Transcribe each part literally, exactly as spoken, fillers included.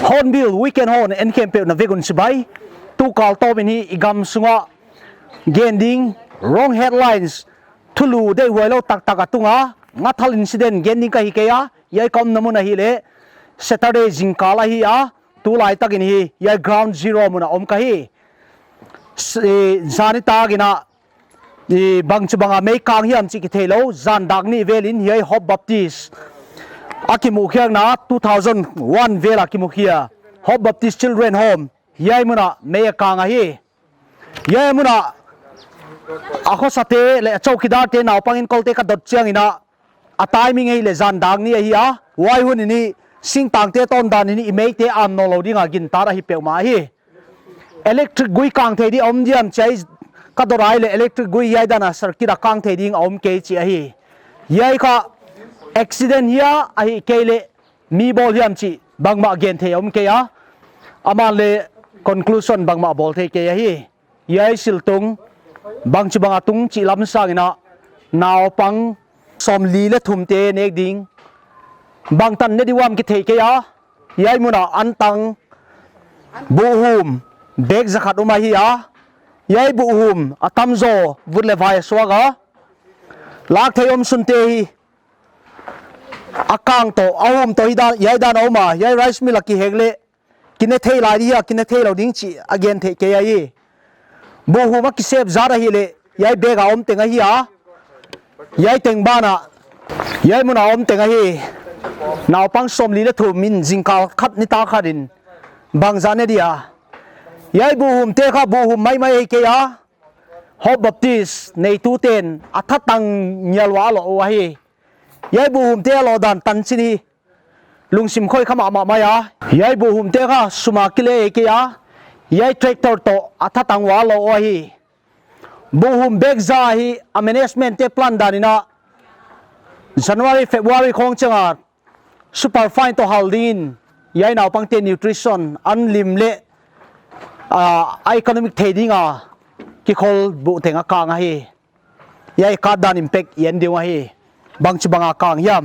Hornbill Weekend hon enkhem peuh na vegun chibai. Tukal tobin hi i gam sunga gen ding wrong headlines, thulu deihuai lou taktak a tunga ngathal incident gen ding kahi kei a, hiai ka umna mun ahile Saturday jingkal ahi a, tulai takin hi hiai ground zero mun a um kahi. S- eh, zani tagin a, eh, bangchi banga meikang hiam chih kitheilou, jan dak ni velin hiai Hope Baptist a kimukhia na two thousand one vel a kimukhia Hope Baptist Children Home, hiai mun a mei akang ahi. Hiai mun a, a khosate le a chowkidar te naupang inkote ka dot chiangin a, a timing ahile jan dak ni ahi a, huai hun in i singtangte tondan in i meite am naw lou dinga gintar ahi peuhmah ahi. Electric gui kang thei di a um diam chih ka dot ahile electric gui hiai dan a circuit a kang thei ding a um kei chih ahi. Hiai kha accident hia ahikei le mi bawl hiam chih bangmah gen thei a um kei a, aman le conclusion bangmah bawl thei kei ahi. Hiai siltung bangchi banga tung chih lam sangin a, naupang sawmli le thum te nek ding bangtan ne di uam kithei kei a, hiai mun a antang buhhum bag zakhat um ahi a, hiai buhhum a tamzaw vut le vai a suak a, lak thei um sunte hi a kang toh, a hum toh hi dan, hiai dan a um a, hiai rice mill a kihek le kine thei lai di hi a, kine thei lou ding chih a gen thei kei ahi. Buhhum a kisep zat ahile hiai bag a um teng ahi a, hiai teng ban a, hiai mun a um teng ahi. Naupang sawmli le thum in jingkal khat nitak khat in bangzah ne di a, hiai buhhum te kha buhhum maimai ahi kei a, Hope Baptist neitu ten a thatang ngial ua a loh u ahi. Hiai buhhum te a loh dan tanchin hi lungsim khoi kha mahmah mai a. Hiai buhhum te kha sum a kile ahi kei a, hiai tractor toh a thatang ua a loh u ahi. Buhhum bag zah hi a management te plan dan in a, January, February khawng chang a super fine toh hal dingin, hiai naupang te nutrition, an lim le, ah, a economic thei ding a kikhol buh teng a kang ahi. Hiai kat dan in pek i en ding ahi. Bangchi banga kang hiam.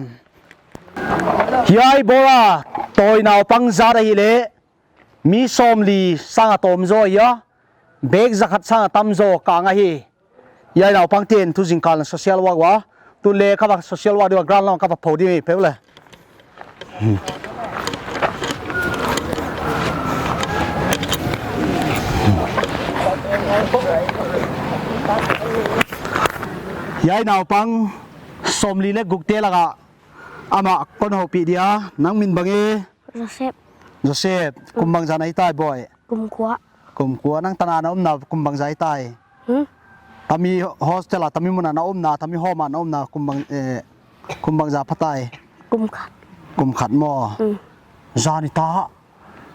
Hiai bora tawi naupang zat ahile mi sawmli sang a tawm zaw ahi a, bag zakhat sang a tam zaw kang ahi. Hiai naupang ten tu jingkal na social work ua, tu le kha va social work diu a ground lam kha va pho di mi peu le. Hiai naupang sawmli le guk te laka ama kon houpi dia, nang min bang e? Joseph. Joseph, kum bangzah na hi tai boy? Kum kua. Kum kua, nang tana na umna kum bangzah hi tai? Hmm? Tami hostel a, tami mun a na umna, tami home a na umna kum bang, eh, kum bangzah pha tai? Kum khat. Kum khat maw? Hmm. Zani ta,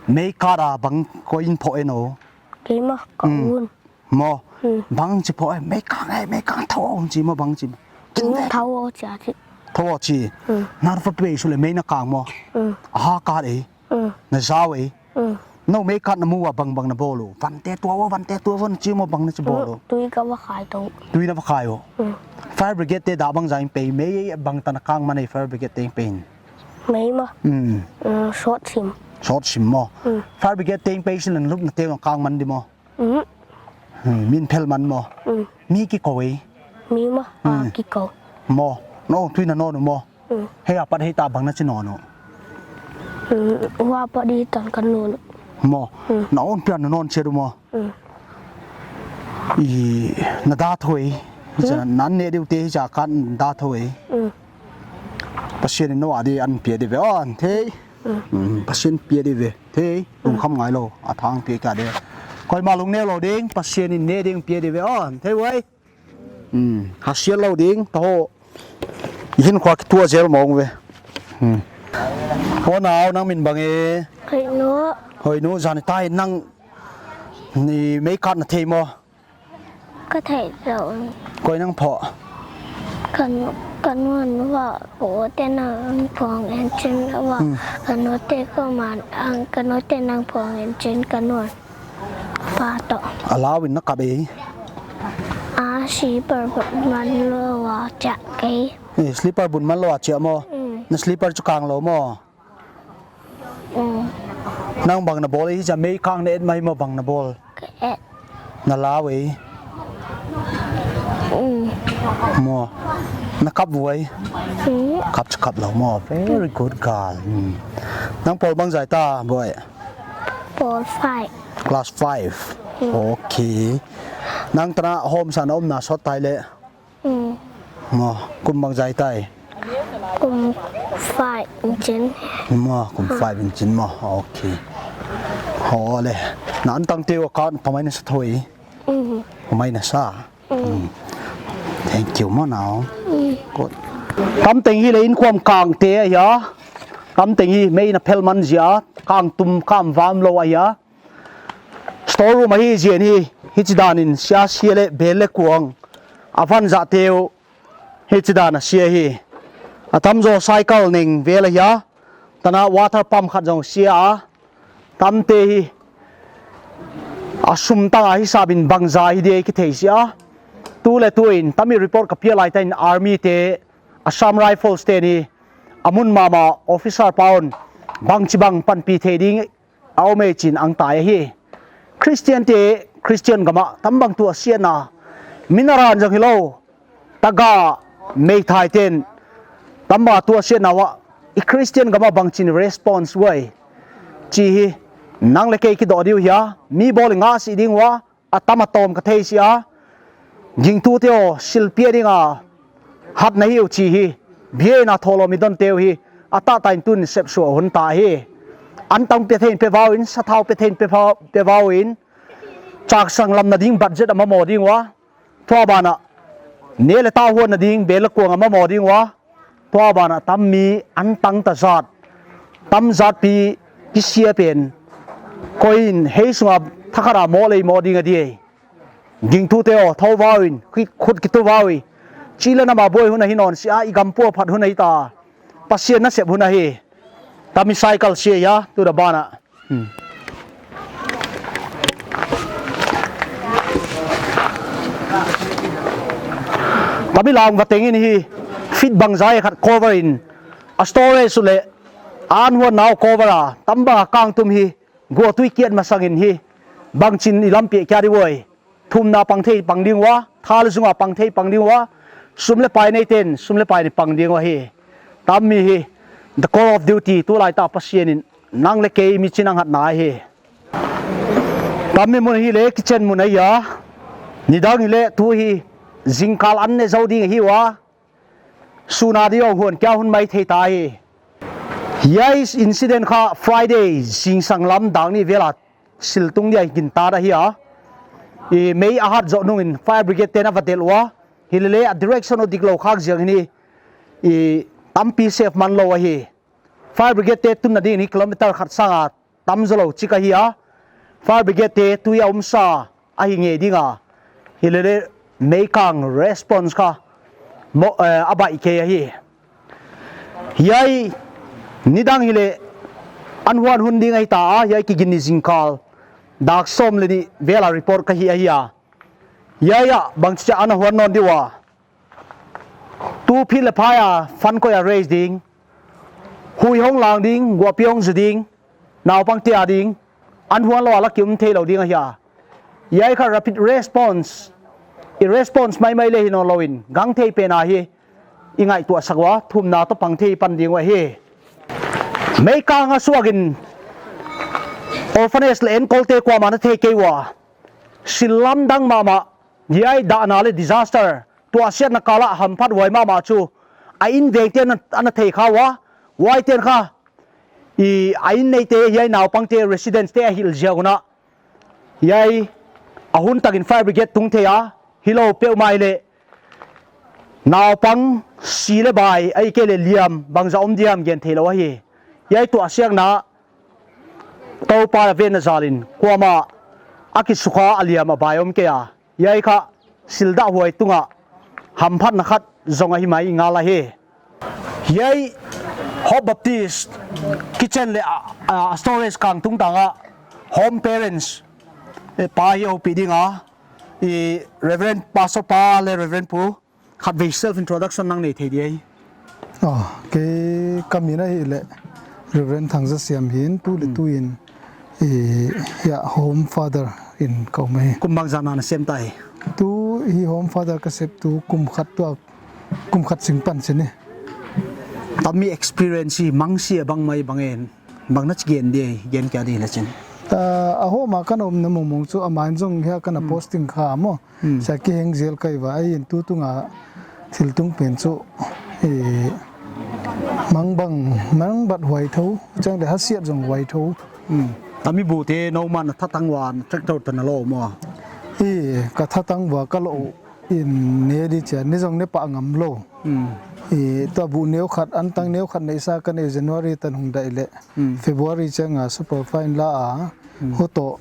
mei kat a bang koi in phoh e no? Keima, ka un. Maw, hmm, bangchi phoh e, mei kang e, mei kang tho o chi maw, bangchi. Kin ve. Tho o chi a chi. Tho o chi. Hmm. Na fa pe su le mei na kang maw? Hmm. Aha kat e. Hmm. Na zau e. Hmm. No mei kat na mu a bang bang na bawl u. Van te tua o, van te tua o chi maw, bang na chi bawl u. Hmm. Tui ka va khai to. Tui na va khai o. Hmm. Fire brigade te da bangzah in pei, mei bangtan a kang man e fire brigade te in pei in? Mei maw? Hmm. Hmm, short sim. Short sim maw? Hmm. Fire brigade te in pei sin lan lup na te kang man di maw? Hmm. Hmm, min phel man maw? Hmm. Mi kikou e? Mi maw? Ah, hmm, kikou. Maw? No, tui na non u maw? Hmm. Hei a pat hei ta bang na chi non u? Hmm, hua pat di tan kan non u. Maw? Hmm. Na on pian na non che du maw? Hmm. I, na da thoi. Hmm? Cha, nan ne diu te hi cha kan da thoi. Hmm. Pasian in no a di an pia di ve on thei. Hmm. Hmm, Pasian pia di ve. Thei, lungkham ngai lou, a thang pia ka de. Koima lung neu lou ding, Pasian in ne ding pia di ve on, thei uai. Hmm, hasial lou ding, ta ho. Hin khua kitua zel mong ve. Hmm. Ho nau, nang min bang e? Hoinu. Hoinu, zani tai nang ni mei kat na thei maw? Ka thei lou. Koi nang phoh? Kan, kan nuan va, ko te nang phong en chin va. Hmm. Kan nu te ko man, ang kan nu te nang phong en chin kan nuan. Pa to. A lau in na kap e? A slipper bun man lou a chia kei. Eh, slipper bun man lou a chia maw? Hmm. Na slipper chu kang lou maw? Hmm. Nang bang nabol e, hiche meikang na et mai mo bang nabol? Ka et. Nalau e? Mm. Mo. Nakap uve? Mm. Kap chu kap lou mo. Very good girl. Mm. Nang pol bang jai ta, boy? Pol five. Class five. Mm. Okay. Nang tana home sa na umna sot tai le? Mm. Mo, kum bang jai tai? Kum five in chin. Mo, kum five in chin mo. Okay. Ho le. Na an tang teu ka pamai nasa thoi. Mm. Pamai nasa. Mm. Thank you mo nao. Mm. Good. Tam teng hi le in khom kang te a hia. Tam teng hi mei na phel man jia. Kang tum kam vam lou a hia. Store room ahi jeh in hi, hiche dan in sia sia le bel le kuang. Avan ja teu, hiche dan a sia hi. Atam jo cycle ning vel ahi a. Tana water pump khat jong sia a. Tam te hi. Asum tang a hisap in bang ja hi de kithei sia. Tu le tu in, tami report ka pia lai ta in army te, Assam Rifles te ni, amun mama officer paun, bang chi bang panpi thei ding, a um e chin ang tai ahi. Christian te, Christian gam a, tam bang tu a siatna. Min a ran jong hilou, taga, meithai ten, tam bang tu a siatna uva, i Christian gam a bang chin response uve. Chi hi, nang le kei kidoh diu hia, mi bol nga si ding uva, atam atom ka thei sia. Gingtu teu, silpi a ding a, hat na hiu chi hi. Bia na tholo mi don teu hi. Atah ta in tun sep sua hun ta hi. An tang pe thei pe vau in, sa thau pe thei pe vau, pe vau in. Chak sang lam na ding budget ama mo ding uva. Tua bana. Ne le ta huan na ding, bel le kuang ama mo ding uva. Tua bana tam mi an tang ta jat. Tam jat pi kisia pen. Koin hei sunga thakhat a mo lei mo ding a di e. Gingtu teu, thou vau in, khut, khut kitu vau e. Chi le nam a boi hun ahi non sia, i gam pua phat hun ahi ta. Pasian na sep hun ahi. Tami cycle sia ya, tu da bana. Hmm. Tami lang va teng in hi, fit bang jai khat cover in, a storage su le, an huan nau cover a, tam bang a kang tum hi, gua tui kiat masang in hi, bang chin i lampi kia di uve. Thumna pang thei pang ding uva, tha le zunga pang thei pang ding uva, sum le pai nei ten, sum le pai ni pang ding uva hi. Tam mi hi, the call of duty, tu lai ta Pasian in, nang le kei mi chin ang hat na hi. Tam mi mun hi le kitchen mun ahi a, nidang hi le tu hi, jingkal an ne zo ding hi uva, suna di ong huan kia hun mai thei ta hi. Hiai incident kha Friday, jingsang lam dang ni vela siltung dia gin ta da hi a. I mei a hat zo nung in fire brigade ten a va del uva. Hi le le a direction o dik lo khak jiang hi ni. I tampi safe man lo ahi. Fire brigade te tun na ding ni kilometer khat sang a tam zo lo chik ahi a. Fire brigade te tui a um sa ahi ngei ding a. Hi le le meikang response kha mo, eh, a bai kei ahi. Hiai nidang hi le an huan hun ding ahi ta a, hiai kigin ni jingkal. Dak som le ni vela report ka hi ahi a. Hiai a bang chicha ana huan non diu a. Tu phit le phai a, fan koi a raise ding. Hui hong lang ding, guapi hong zu ding. Naupang te a ding. An huan lo a la ki um thei lo ding ahi a. Hiai kha rapid response. I response mai mai le hi non lo in. Gang thei pen a hi. I ngaihtuah sak uva, thumna to pang thei pan ding uva hi. Meikang a suak in orphanage le enkol te kuama na thei kei uva. Sil lam dang mama. Hiai dahna le disaster, tuahsiatna kala hamphat huai mama chu, a in veng te ana, ana thei kha uva, huai ten kha, i a in nei te, hiai naupang te, residents te a hil ziak una, hiai a hun takin fire brigade tung thei a, hilou peuhmah le, naupang si le bai, ahihkeileh liam, bangzah um diam gen thei lou ahi. Hiai tuahsiakna, Toupa a venna jalin, kuama a kisukha a liam a bai om kei a. Hiai kha, sildah huai tunga, hamphatna khat zong ahi mai ngal ahi. Hiai, Hope Baptist, kitchen le, a, a, storage kang tungtanga, home parents, e, pa hi houpi dinga, i Reverend Pastor pa le Reverend Pu, khatvei self introduction nang nei thei di ahi. Oh, kei ka min ahile Reverend Thangzasiam hin, tu le tu in Eh, ya, home father in ka um ahi. Kum bang jan a na sem tai? Tu hi home father ka sep tu kum khat tua, kum khat sing pan sini. Tami experience hi mang si a bang mai bang en, bang na chi gen di, gen kya di la chin. Ta a home a kana umna mong mong chu a man jong hia kana posting kha mo. Hmm. Sa kiheng jel kai va, ai in tu tunga thil tung pen chu, eh, mang bang, mang bat huai tho, chang le hasiat jong huai tho. Hmm. Tami bu te no man thatang wan tractor ta na lo mo. Eh, ka thatang va ka lo in ne di cha, ni jong ne pa ngam lo. Hmm. Eh, ta bu neo khat, an tang neo khat nei sa ka ne January tan hung dai le. Hmm. February chang a super fine la a, hmm, hoto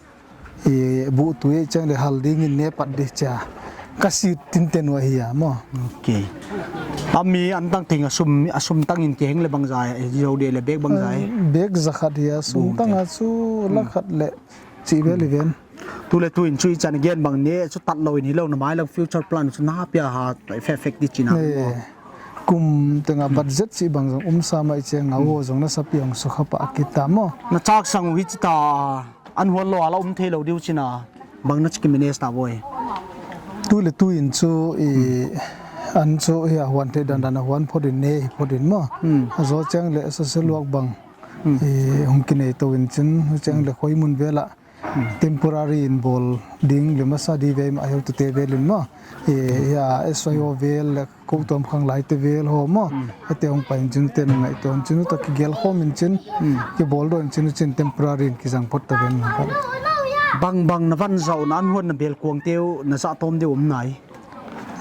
i bu tu i chang le hal ding in ne pat di cha. Ka si tin ten wa hi a mo. Okay. Ami an tang ting a sum, a sum tang in kiheng le bang jai, e jo de le bek bang jai. Bek za khat hi a sum tang a chu la khat le chi vel i ven. Tu le tu in chu i chan gen bang ne chu tat lo in hi lo na mai lang future plan chu na pia ha effect di china mo. Kum tenga budget chi bang jong um sa mai chang a wo jong na sa pi ong su kha pa kita mo. Na chak sang u hi chi ta. An huan lo ala um thei lo diu china, bang na chi ki manage ta boi. Tu le tu in chu i an chu hi a huan thei dan dan a huan phot in ne hi phot in mo. Hmm. A zo chang le social work bang. Hmm. I hung ki nei to in chin, chang le khoi mun vela. Hmm. Temporary in bol ding le masa di ve ma heu tu te vel in mo. I ya S Y O vel le Ko tom khang lai te vel ho mo. Hmm. Ate hong pa in chin te ngai ton chin ta ki gel khom in chin. Hmm. Ki bol do in chin chin temporary in ki jang phot ta ven. Bang bang na van zau na an huan na bel kuang teu na za tom deu um nai.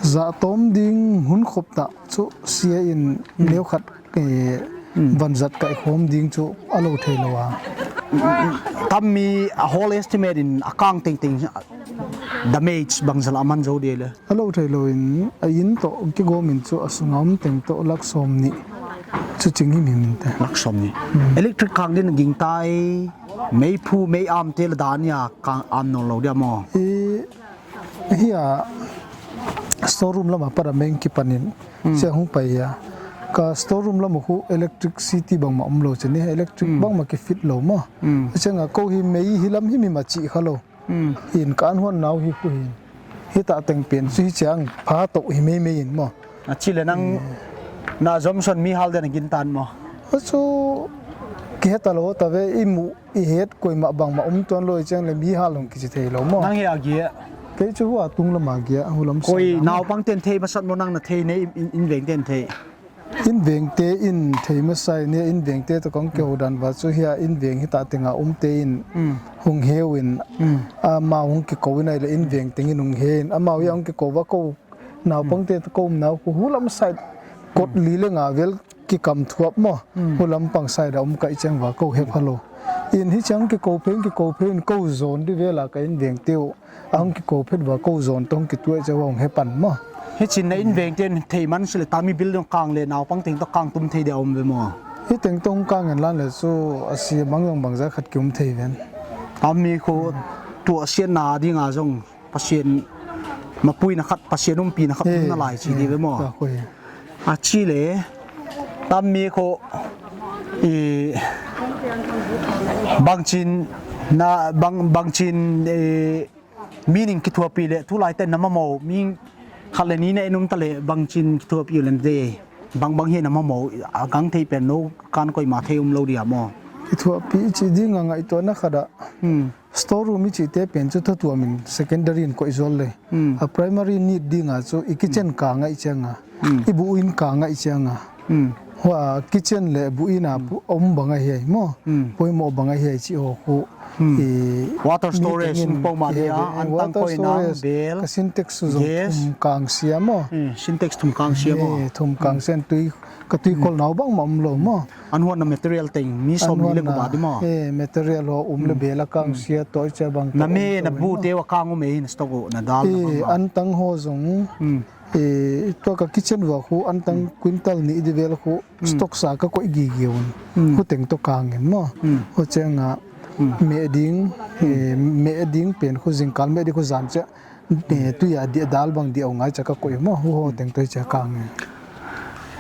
Za tom ding hun khop ta chu sia in neu khat, eh, van zat kai khom ding chu a lo thei lo a. Tam mi a whole estimate in a kang teng teng damage bang zala man zo de le. A lo thei lo in, a in to kigom in chu a sunga um teng to lak som ni chu ching him him te. Lak som ni. Hmm. Electric kang din ging tai, mei phu, mei am te la dan ya kang am no lo dia mo. I, hi a, storeroom lama para meng kipan in, hmm, sia hung pai ya. Ka storeroom lama khu electricity bang ma um lo chini, electric, hmm, bang ma ki fit lo mo. Hmm. Sia nga ko hi mei hi lam hi mi ma chi kha lo. Hmm. In ka an huan nau hi khu hin. Hi ta teng pen chu hi chang pha to hi mei mei in mo. A chi le nang, hmm, na zom son mi hal den a gin tan mo. A chu ki he ta lo ta ve i mu i het koi ma bang ma um ton lo i chang le mi hal hong ki chi thei lo mo. Nang he a gi a. Kei chu hua tung lama gi a, hu lam koi sa nau pang ten thei ma sat mo nang na thei ne in, in veng ten thei. In veng te in thei ma sai ne, in veng te to kong ke ho dan va chu hi a in veng hi ta tenga um te in, hmm, hung heu in, hmm, a ma hung ki ko in ai le in veng teng in hung he in, a ma hi hung ki ko va ko nau pang te to ko um nau ko hu lam sai kot li le nga vel ki kam thuap mo, hmm, hu lam pang sai da um kai chang va ko he pha lo. In hi chang ki ko phen ki ko phen ko zon di vela ka in veng teu. Ahung ki ko phet va ko zon tong ki tuai che hung he pan mo. Hi chin na in veng ten thei man sile ta mi building kang le nau pang teng to kang tum thei de um ve mo. Hi teng tong kang en lan le chu a si mang long bang za khat ki um thei ven. Tam mi khu tua sian na ding a jong Pasian mapui na khat, Pasian umpi na khat, eh, um na lai chi, eh, di ve mo. Ka khu hi. A chi le, tam mi khu, i, bang chin, na, bang, bang chin, i, meaning kithuapi le, tu lai ten na mamo, mi khat le ni na in um ta le, bang chin kithuapi le de, bang bang hi na mamo, a gang thei pen no, kan koi ma thei um lo dia mo. Kithuapi chi ding a ngai to na khat a. Hmm. Storeroom i chi te pen chu thatuam in secondary in koi zol le. Hmm. A primary need ding a chu i kitchen, hmm, ka ngai chang a. Hmm. I bu in ka ngai chang a. Hmm. Hua kitchen le bu in a, hmm, pu-, um bang a hi ai mo. Hmm. Poimo bang a hi ai chi ho khu. Hmm. I water storage in po ma dia, an tang koi na, water storage, bel, ka Sintex su jong, gas, thum kang sia mo. Hmm. Sintex thum kang sia mo. Eh, thum kang, hmm, sen tui, ka tui, hmm, kol nau bang ma um lo mo. An huan na material teng, mi som ni le guba di mo. Eh, material ho um le, hmm, bel a kang, hmm, sia to i che bang. Na to me, um na to bu mo. Te wa kang um e hin stock u, na dal na, eh, bang bang. An tang ho jong. Hmm. Eh, to ka kitchen wa khu, an tang, hmm, quintal ni di vel khu, hmm, stock sa ka koi gi gi un. Hmm. Khu teng to kang in mo. Hmm. Ho chang a, hmm, me ding, hmm, eh, me ding pen khu jingkal me di khu jan che. Eh, tui a di dal bang di a ngai cha ka koi mo, hu ho teng toi cha ka nge.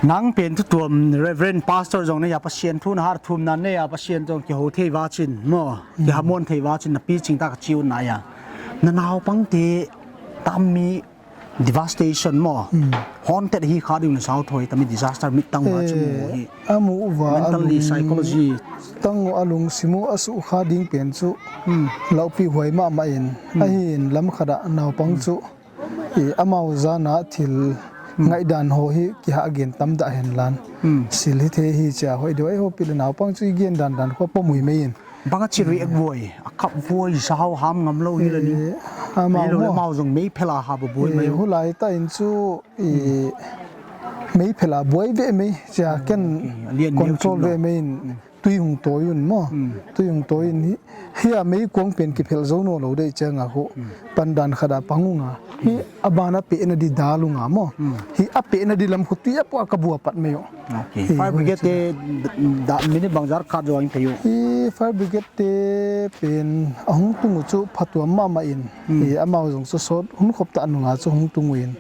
Nang pen thutuam Reverend Pastor jong neiya, Pasian thu nahat thum nan neiya, Pasian jong kihou thei vachin mo, kihamon thei vachin napi chingtah kachiu naiya. Na naopang te tammi devastation mo. Haunted hi kha ding nasao thoi, tammi disaster mit tang va chu mo hi. Amu va mentally, psychology. Tang alung simu asu kha ding pen chu. Laupi huai mama in. Ahin lam khat a naopang chu. I amau jana thil ngaidan ho hi kiha gen tam da hen lan. Sil hi the hi cha hoi deu ei ho pi le naopang chu i gen dan dan kho pomui mai in. Bang a chi react voi, a kap voi, sao ham ngam lo hi le ni. Amau lo le mo. Amau jong mei phela ha bo boi mai. Hulai ta in chu i mei phela boi ve mai cha ken control ve mai in. Tui hung toi un mo. Tui hung toi un hi. Hi a mei kuang pen kiphel zo no lo dei chang a hu. Pandan khada pangunga. Hi abana pe na di dalunga mo. Hi a pe na di lam khu tui a pu a ka bua pat mei o. Okay. Hi fire brigade te da minute bang jar khat jo ang pe yo. Hi fire brigade te pen ahung tung u chu phatuam mama in. Hi amau jong chu sot hun khop ta nunga chu hung tung u in.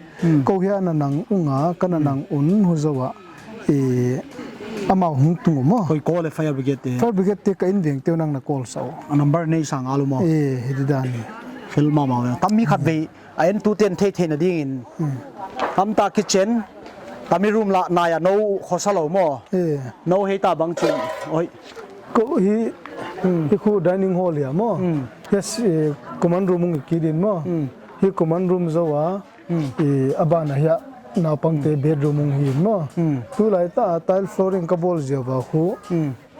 Ko hi ana nang unga, kana nang un hu zo a. I amau hung tung u mo. Koi ko le fire brigade te. Fire brigade te ka in veng teu nang na call sa u. A number nei sang alu mo. E, hi di dan ni. Fel mama ve. Tam mi khat ve, a en tu ten thei thei na ding in. Tam ta kitchen, tam mi room la na ya no khosa lo mo. E. No hei ta bang chu. Oi. Ko hi, hi khu dining hall ya mo. Yes, e, command room ngi kidin mo. Hi command room zo a. I abana hi a naupang te bedroom hung hi mo. Tulai ta a tile flooring ka bol zia va khu.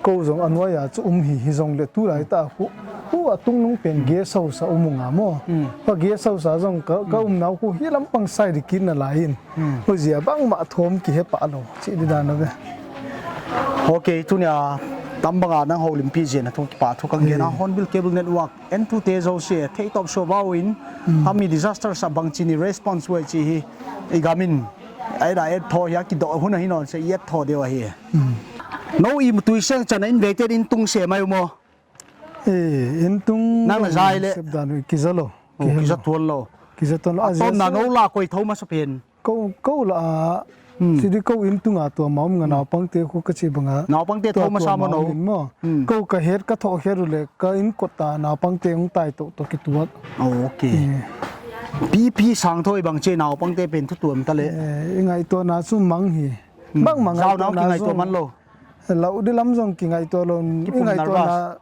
Ko jong anuai a chu um hi hi jong le tulai ta khu. Khu a tung nung pen guest house a um nga mo. Pa guest house a jong ka, ka um nau khu hi lampang sai di kin na lai in. Khu zia bang ma thom ki he pa lo. Chi di dan ve. Okay, tunia tam banga nang ho limpi zia na thong ki pa thu kang gen a Hornbill Cable Network. En tu te zo se, thei top so va in, tam mi disaster sa bang chi ni response wai chi hi, i gamin, ai da et tho ya ki do hun a hi non se et tho de wa hi. No i mutui seng chan in ve te in tung se mai mo. E, in tung nang na zai le. Sep dan ki za lo. Ki za tuan lo. Ki za tuan lo. A tom na no la koi tho ma sa pen. Ko, ko la a, sidi ko in tunga tua ma um nga naupang te khu ka chi banga. Naupang te tho ma sa ma no. Ko ka het ka tho het u le ka in kot ta naupang te hung tai to to ki tuat. Okay. Pi pi sang thoi bang che naupang te pen thu tuam ta le. I ngai to na chu mang hi. Mang mang ngai to na ki ngai to man lo. Lau di lam jong ki ngai to lo. I ngai to na.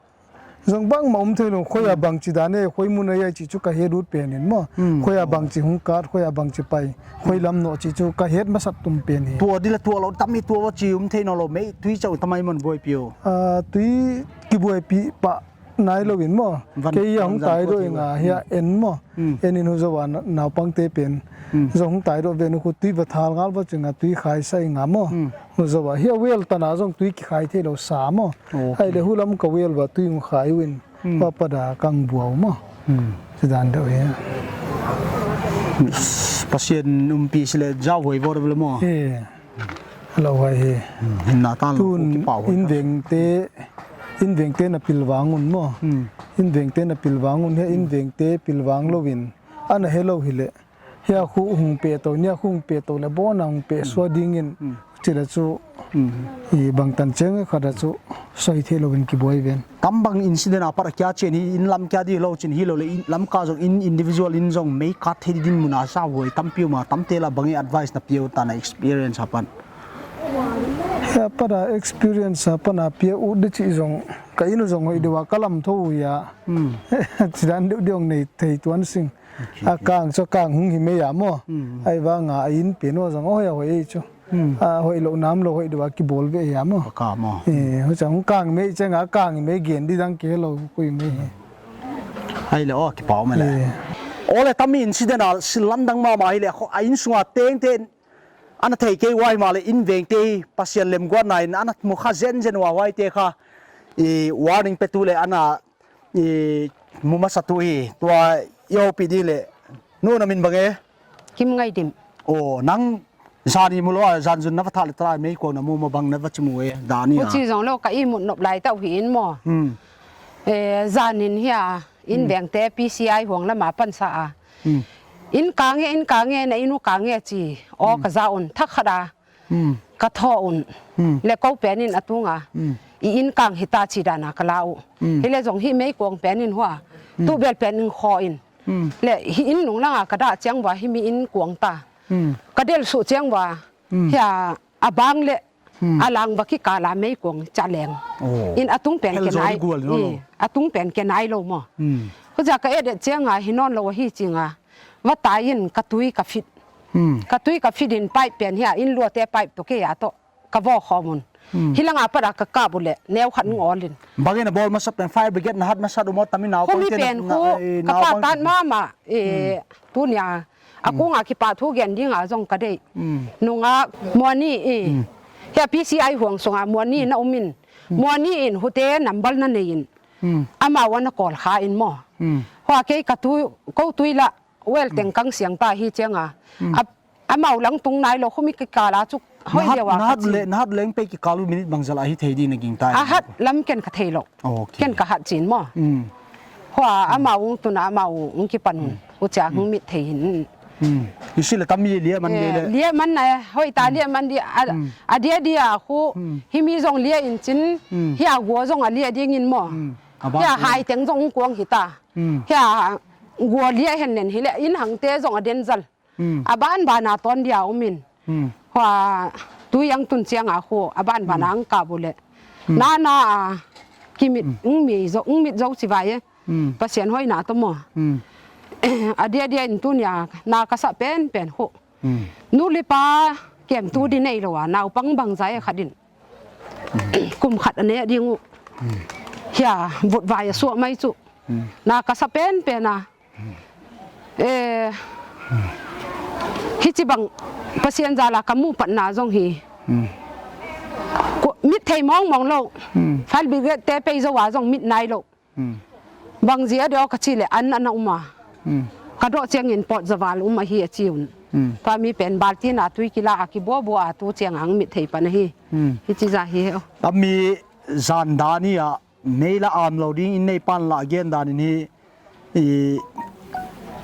Jong bang ma um thei lo, khoi a bang chi dan e, khoi mun a ya chi chu ka het ut pen in mo. Khoi a bang chi hung kat, khoi a bang chi pai, khoi lam no chi chu ka het masat tum pen hi. Tua di la tua lo, tam mi tua wa chi um thei no lo, mei tui chau tamai mon buai piu. A, tui ki buai pi pa nai lo in mo. Kei a hung tai do in a, hi a en mo. En in hu zo wa naupang te pen. Jong hung tai do ve nu khu tui va thal ngal va chi nga tui khai sa in a mo. Hu zo wa hi a wel ta na jong tui ki khai thei lo sa mo. Ai le hu lam ka wel va tui hung khai win. Pa pa da kang buau mo. Chi dan do hi. Pasian umpi si le jau hoi vo le mo. Lo hai hi. Hinna tan lo ki pau. In veng te, in veng te na pil vang un mo. In veng te na pil vang un he, in veng te pil vang lo in. Ana he lo hi le. Hia khu hung pe to, nia khu hung pe to le bona hung pe sua ding in. Chi le chu. I bang tan cheng kha da chu. Soi the lo in ki boi ven. Tam bang incident a pat a kia chen hi in lam kia di lo chin hi lo le in lam ka jong in individual in jong mei ka the din mun a sa voi tam piu ma tam te la bang advice na piu ta na experience a pan. He pada experience a pana pia u de chi jong ka inu jong hoi dewa ka lam tho ya. Chi dan deu deu nei thei tuan sing. A kang cho kang hung hi me ya mo. Ai va nga a in pe no jong hoi a hoi chu. A hoi lo nam lo hoi dewa ki bol ve ya mo. Ka mo. E ho chang kang me che nga kang me gen di dang ke lo kui me. Ai le o ki pau me le. O le tam incident a silan dang ma ma hi le a in sunga teng ten. Ana thei kei uai ma le in veng te hi Pasian lemguatna in ana mu kha zen zen ua uai te kha i warning pe tu le ana i mu masa tu hi tua i houpi ding le nu na min bang e? Kim Ngaidim. O nang jan i mu lo a jan jun na va tha le try mei ko na mu mo bang na va chi mu e da ni a. Uchi jong lo ka i mu nop lai tau hi in mo. E jan in hi a. In veng te P C I huang lama pansa a. In kange, in kange, na inu kange chi. O ka ja un thak khat a. katho un. Hmm. Le kou pen in atunga. Hmm. I in kang hita chi dana kala u. Hmm. Hile jong hi meikuang pen in hua. Hmm. Tubel pen in kho in. Hmm. Le hi in nung langa kada chiang va hi mi in kuang ta. Hmm. Kadel su chiang va. Hmm. Hia abang le Hmm. Alang va kikala meikuang chaleng. Oh. In atung pen ken ai. Atung pen ken ai lo mo. Hmm. Huja ka edet chianga hi non lo hi chinga. Va tai in katui ka fit. Hmm. Katui ka fit in pipe pen hia in luate pipe to ke ya to. Ka vo khomun. Hmm. Hilanga para ka ka bule neu khat ngol in. Bangin abol masa pen fire brigade na hat masa du mo tamin nau. Humi pen khu ka pa tan mama. Eh, hmm. Tunia. Akunga kipa thu gen dinga jong kadei. Hmm. Nunga Muani i. Hmm. Hia P C I huang sunga Muani na umin. Hmm. Muani in hute number na nei in. Hmm. Ama wana kol kha in mo. Hmm. Hua kei ka tu, ko tui la, wel teng kang siang ta hi chianga. Hmm. Amau lang tung nai lo khumi kikala chu hoi dia wa. Nahat le, nahat leng pe kikalu minute bang jala hi thei di na ging tai. Ahat lam ken ka thei lo. Okay. Ken ka hat chin mo. Hmm. Hua amau tuna amau kipan. Hmm. Ucha hung mit thei hin. Hmm. Isi le tam mi lia man le. Lia man na hoi ta lia man di a dia dia khu hi mi jong lia in chin hi a gua jong a lia ding in mo. Hi a hai teng jong kuang hi ta. Hi a gua lia hen nen hi le in hang te jong a den jal. Aban bana ton dia umin. Hua tu yang tun chiang a khu aban bana ang ka bu le. Na na a kimit ung mi jo ung mit jo chi vai e. Pasian hoina to mo. A dia dia in tunia na ka sa pen pen ho. Nu le pa kem tu di nei lo a nau pang bang jai khat in. Kum khat ane ding u. Hia vut vai a suak mai chu. Na ka sa pen pen a. Eh, hichi bang Pasian jala ka mu pat na jong hi. Mit thei mong mong lo. Fal bi te pei jo wa jong mit nai lo. Bang jia deo ka chi le an an a um a. Ka doh chiang in pot zawal um a hi a chi un. Tua mi pen balti na tui kila a ki bo bo a tu chiang ang mit thei pan a hi. Hi chi ja hi he o. A mi jan dan hi a mei la am lo ding in nei pan la gen dan in hi i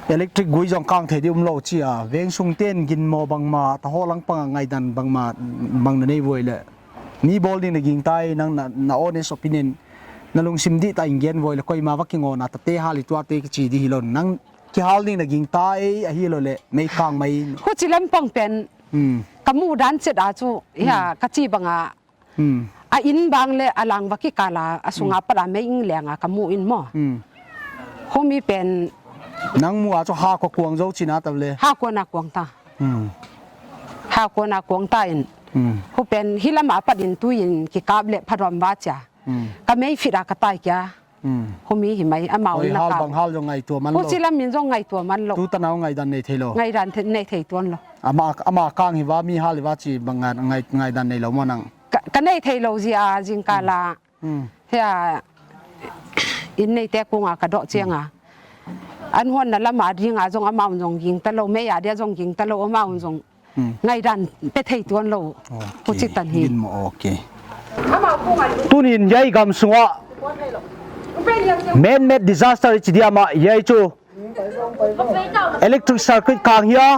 electric gui jong kang thei di um lo chi a. Veng sung ten gin mo bang ma ta ho lang pang a ngai dan bang ma bang na nei voi le. Mi bol ding na ging tai nang na, na honest opinion na lungsim di ta ingen voi le koima va kingo na ta te hal i tua te kichi di hi lo nang ki hal ding na ging tai a hi lo le mei kang mai. Hu chi lam pang pen ka mu dan chet a chu ya ka chi bang a a in bang le a lang va ki kala a sunga pala mei ing leng a ka mu in mo. Hu mi pen nang mu a chu ha ko kuang zo chi na ta le ha ko na kuang ta. Ha ko na kuang ta in. Hu pen hi lam a pat in tu in ki kap le pha rom va cha. Ka mei fit a ka tai kya. Hu mi hi mai amau na ka. Bang hal jong ngai tua man lo. Hu chi lam min jong ngai tua man lo. Tu ta nau ngai dan nei thei lo. Ngai dan nei thei tuan lo. Ama ama kang hi va mi hal hi va chi bang ngai ngai dan nei lo mo nang. Ka nei thei lo ji a jing ka la. Hia in nei te kung a ka doh chiang a. An hon na lam a ding a jong amau jong ging ta lo mei a dia jong ging ta lo amau jong. Ngai dan pe thei tuan lo. Hu chi tan hi. Din mo okay. Tunin yai gam sunga man-made disaster chi dia ma yai chu electric circuit kang hia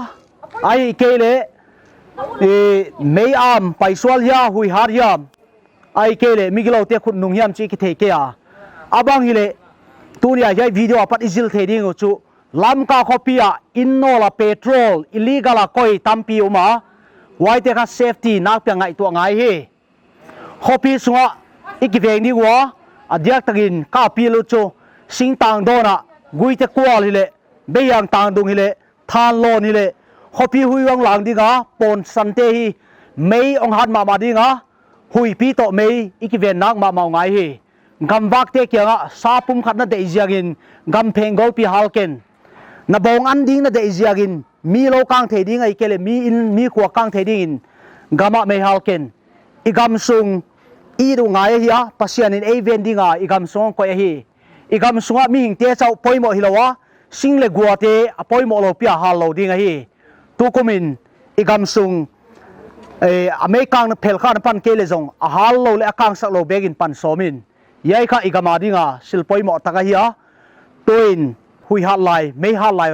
ai kei le mei am paisual hia hui har hia. Ai kei le migilo te khut nung hiam chi ki thei kei a. Abang hi le tunia hiai video a pat i zil thei ding u chu Lamka khopi a in nol a petrol illegal a koi tampi um a. Huai te kha safety nak pia ngai tua ngai hi. Khopi sunga i ki veng ding ua a diak takin ka pi lu chu singtang don a gui te kual hi le beiang tang dung hi le than lon hi le khopi hui ong lang ding a pon san te hi mei ong hat mama ding a. Huipi toh mei i kiven nak mahmah u ngai hi. Gamvak te kiangah sa pumkhat na deih ziakin gam phenggolpi hal ken. Na bawng an ding na deih ziakin mi lo kang thei ding ahi kei leh mi inn mi khua kang thei dingin gamah mei hal ken. I gam sung it uh ngai ahi a, Pasian in ei ven dinga i gam sung hong koih ahi. I gam sungah mihingte chauh poimoh hi lo a, sing le guate a poimoh lopi a hal lo ding ahi. Tukumin i gam sung, eh, a meikang na phelkha na pan kei le zong a hal lo le a kangsak lo bekin pan sawmin. Hiai kha i gam a dinga sil poimoh tak ahi a. Tuin hui hat lai, mei hat lai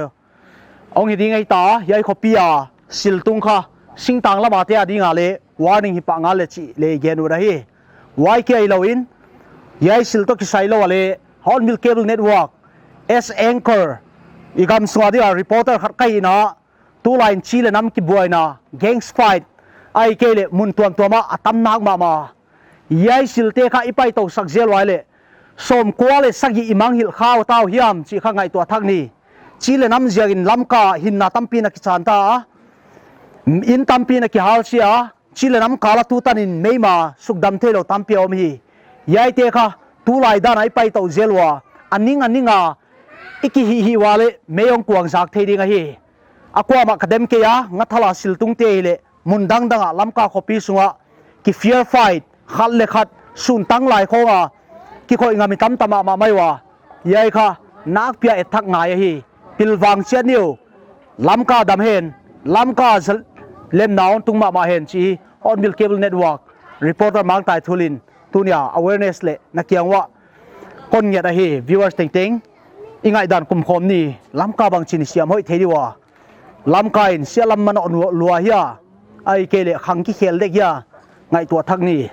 hong hi ding ahi ta, hiai khuapi a sil tung kha singtang lama te a dinga le warning hi pah ngal le chih le gen u ahi. Huai kia hilou in, hiai sil toh kisai lou a le, Hornbill Cable Network, as anchor, i gamsunga dia reporter khat ka hina, tulai in chi le nam kibuaina, gangs fight, ahihkeileh mun tuamtuam a atam nak mahmah. Hiai silte kha i paitoh sak zel uva le, sawmkua le sagih i manghilh kha u tau hiam chih kha ngaihtuah thak ni. Chi le nam ziakin Lamka hinna tampi na kichan ta a, in tampi na kihal sia, chi le nam kal a tutan in meima sukdam theilou tampi a om hi. Hiaite kha tulai dan a i paitoh zel uva, aning aning a i kihih hih uva le mei hong kuang zak thei ding ahi. Akuamah ka dem kei a, Ngathal a sil tungte hileh mun dangdang a Lamka khopi sunga ki fair fight, khat le khat sun tanglai khong a kikhoih ngam i tamtah mahmah mai uva, hiai kha nakpi a et thak ngai ahi. Pilvang chiat ni u, Lamka dam hen, Lamka lemna hong tung mahmah hen chih hi Hornbill Cable Network reporter Mangtai Thul in tunia awareness le na kiang uva kon nget ahi. Viewers tengteng, i ngaihdan kumkhawm ni, Lamka bangchin i siam hoih thei diu a, Lamka in sialam manoh lua hia, ahihkeileh khang kikhel dek hia, ngaihtuah thak ni.